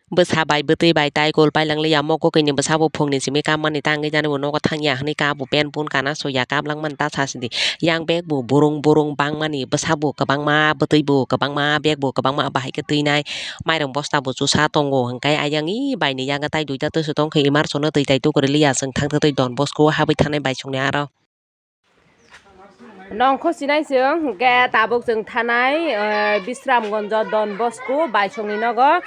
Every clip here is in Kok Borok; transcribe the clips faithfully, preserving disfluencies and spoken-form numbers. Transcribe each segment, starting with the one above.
Bwsa bai bwtwi bai tai kol pailanglia, mokokini bwsabo phungni simi kammani tangwi jani bo nogo thangya hwnwi kabo pen pun kana soya kablangmani ta sasidi. Yang bag bo burung burung bangmani, bwsabo kwbangma, bwtwi bo kwbangma, bag bo kwbangma, bahai khe twinai mairung bosta bo chusa tongo hwnkhe ayang i baini yago tai duita twswk tongkhe imarsono twi tai tukuriliya chwng thangtwi Don Bosco o habwi thanai baisongni aro. Nongkho sinai chwng, hwnkhe tabuk chwng thanai, eh, Bisramgonjo Don Bosco baisongni nogo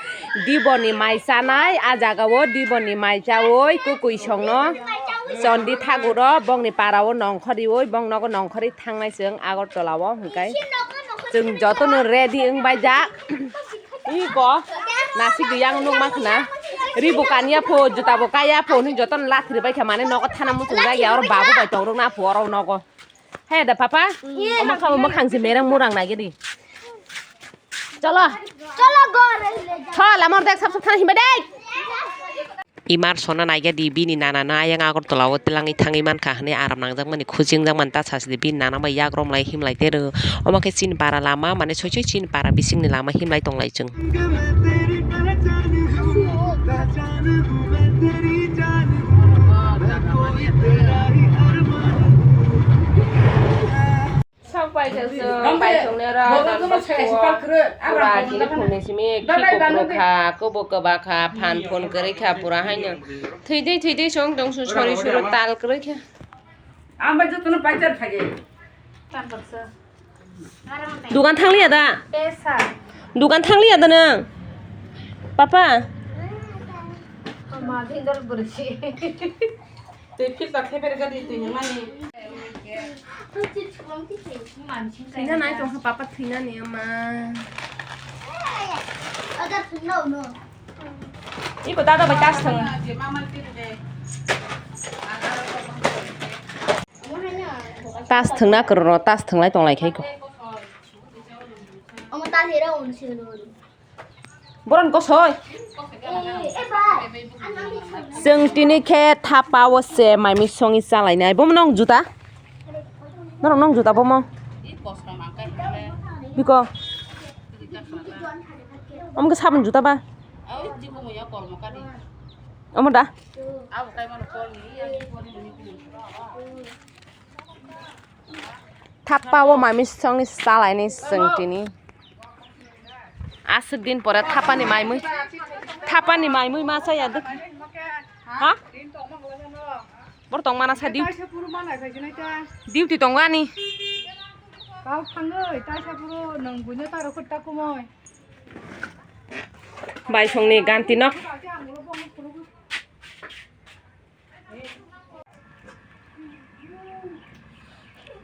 Diboni mai chanai, ah jagao Diboni mai chaui kwkwi songno Chondi Thaguro bongni parao nongkhoriui bong nogo nongkhorwi thangnai chwng Agartala o hwnkhe chwng jotono ready wngbaijak. Iko, nasik yang nung ma khna. Ri bo kania pho, juta bo kaya pho, ni joto lathri bai kha mane nogo thana muchung jagya, oro babu bai tong rok na pho, oro nogo. He da papa, omo kha, omo khang si merang murang na gidi. Cholo. Cholo gore. Tho, lamor dek sap sap thana himba dek. Imar sona naigya di bini nana no ayang Agartala o telangwi thangwi mankha hwnwi aram nangjakmani khusi wngjakmani ta sasidi bini nana bai yak romlai himlai tero. Omo khe chini para lama mane soi soi chini para bisingni lama himlai tonglai chwng. Sok pai khe chwng bai chwngni oro Don Bosco pura tini phungni simi khi kuphuru kha, kubu kwba kha, phan phun kwrwi kha pura haino. Thwidi thwidi chwng tong su sori suri tal kwrwi kha. Ang bai jotono paijak thage. Dukan thangliya da? Dukan thangliya da nang? Papa? Twi filter khe berga di twi nangmani. Thwina nai tongkha papa thwinani ama. Iko dada bai tas thang. Tas thangna kwrwno tas thanglai tonglai khai ko. Omo ta hera on se no. Boron kosoi. Chwng tini khe thapa o se mai mui songwi chalainai. Bomo nong juta? Norok nong juta bomo? Biko. Omo khe sabun juta ba? Omo da? Thappa o mami songni salaini chwng tini. Aswk din pore thapani maimui. Thapani maimui ma chaya duk. Ha? Bor tong mana sa diu. Duty tongo ani. Kau thangoi, taisa puro nang buino taro kutta kumoi. Baisongni ganti nok.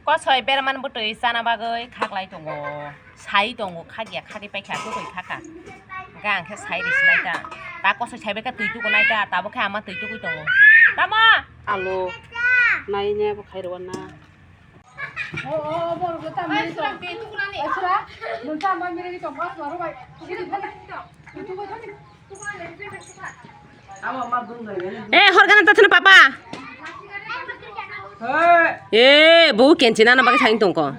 Kosoi berman bwtwi chana bagwi khaklai tongo. Sai tongo, khakya khakwi paikha, kwtwi khakha. Hwnkhe ang khe sai rwsinai ta. Ta kosoi sai bai khe twi tukunai ta, tabuk khe ama twi tukui tongo. Tamo? Alo. Nai ne bo khai rwna. Eh, horgana tathana papa. Eh, bu kenchi nana bagwi sain tongko.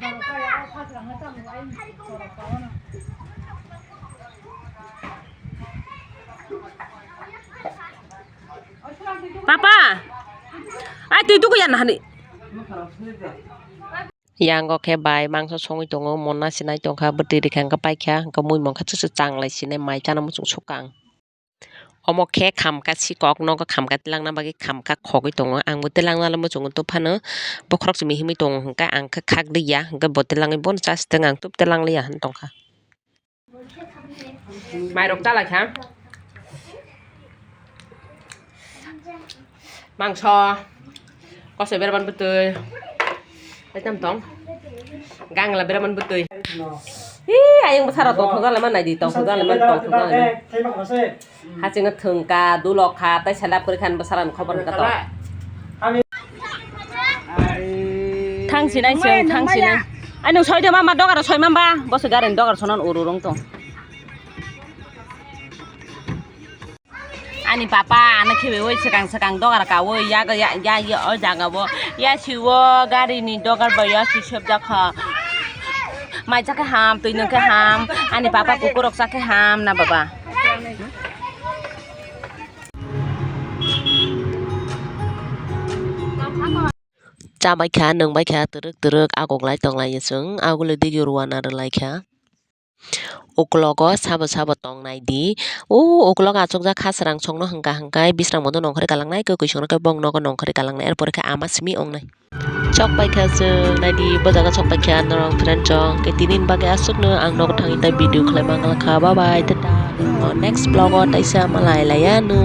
Papa, ai twi tuku ya nahani. Yango khe bai mangso songwi tongo, monna sinai tongkha, bwtwi rikha hwnkhe paikha, hwnkhe mui mongkha chuchu changlai sinai mai chana muchung sukang. Omo khe khamkha sikok, nogo khamkha telangna bagwi khamkha khogwi tongo, ang bo telangna muchungo tubphano bokhorok simi himwi tongo hwnkhe ang khe khak liya, hwnkhe bo telangwi bono chasitwng ang tub telang liya hwn tongkha. Mairok chalai kha. Mangso. Kosoi beraman bwtwi. Taitam tong. Gangla beraman bwtwi. Hi, ayang bwsarok tongthok jalai man naidi, tongthok jalai man, tongthok jalai man. Hachingno thwngkha, dulokha, tai selap kwrwi khan bwsarani khobor wngkha to. Thang sinai se, thang sinai. Ai, nwng soi de mama, dogaro soi mamba. Bo se gari ni dogar sonon uru rung tong. Ani papa, ano khibiui swkang swkang dogar kaui, ya, ya, ya, ya, o jaga o. Ya si o gari ni dogar bai ya si sep jakha. Mai jakha ham, twi nung khe ham. Ani papa kukurok jakha ham na baba. Chabai kha, nwngbai kha, twrwk twrwk agoklai tonglai chwng, agulwi digi rwana rwlai kha. Uklogo sabo sabo tongnai di. O uklok achukjak kha srang songno hwnkha hwnkhe bisrang bono nongkhorwi kalangnai, kwkwi songno khe bong nogo nongkhorwi kalangnai, er pore khe ama simi ongnai. Chokpai kha chwng, naidi bo jaga chokpai kha norok friend chong. Khe tini ni bagwi aswkno ang nogo thangwi ta video khlai mangla kha. Bye bye, tata. Next vlog o taisa malai laiya no.